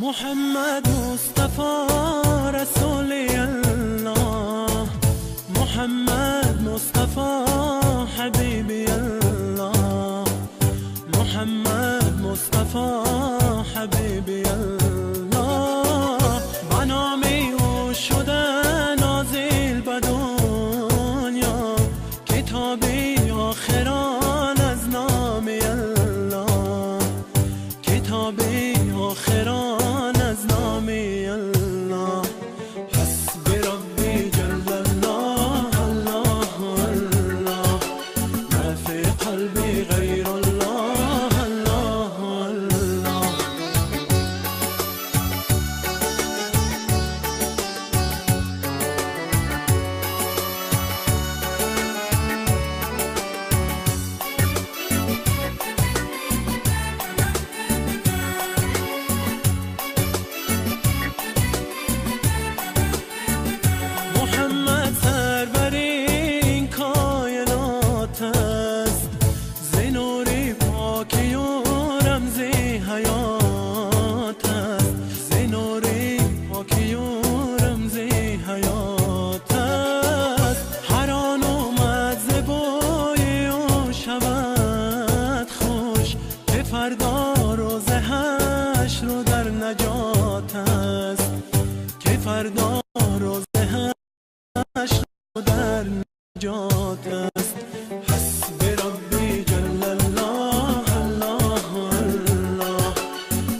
Муҳаммад Мустафо Расули Аллоҳ, Муҳаммад Мустафо Ҳабиби Аллоҳ, Муҳаммад Мустафо Ҳабиби Аллоҳ. Ба номи ӯ шуда нозил ба дунё, китоби охирон аз номи Аллоҳ, китоби охирон аз номи Аллоҳ. Ҳасби Робби ҷаллаллоҳ, Аллоҳу Аллоҳ, ма фи қалби ғайруллоҳ, Аллоҳу Аллоҳ. Муҳаммад сарвари ин коинот аст, зи нури покӣ ва рамзи ҳаёт аст, зи нури покӣ ва рамзи ҳаёт аст. Ҳар он омад зи бӯи ӯ шавад хуш, ки фардо рӯзи ҳашр дар наҷот аст, ки фардо рӯзи ҳашр дар наҷот аст. Ҳасби Робби ҷаллаллоҳ, Аллоҳу Аллоҳ,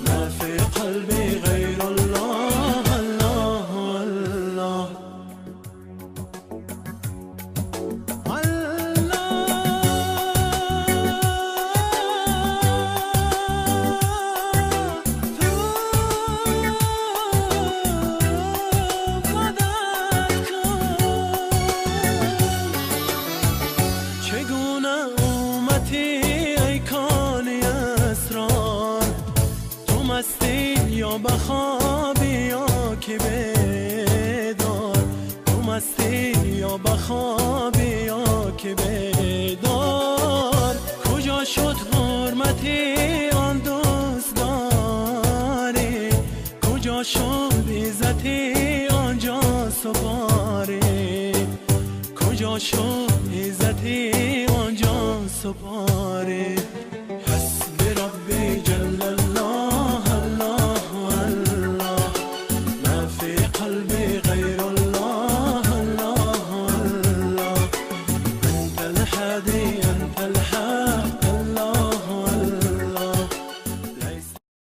ма фи қалби ғайруллоҳ, Аллоҳу Аллоҳ. Аллоҳ ту мадад кун. Чегуна умматӣ эй кони асрор, ту мастӣ ё ба хобӣ ё ки бедор, ту мастӣ ё ба хобӣ ё ки бедор. Куҷо шуд ҳурмати он дӯстдорӣ, куҷо шуд иззати он ҷонсупорӣ, куҷо шуд иззати он ҷонсупорӣ.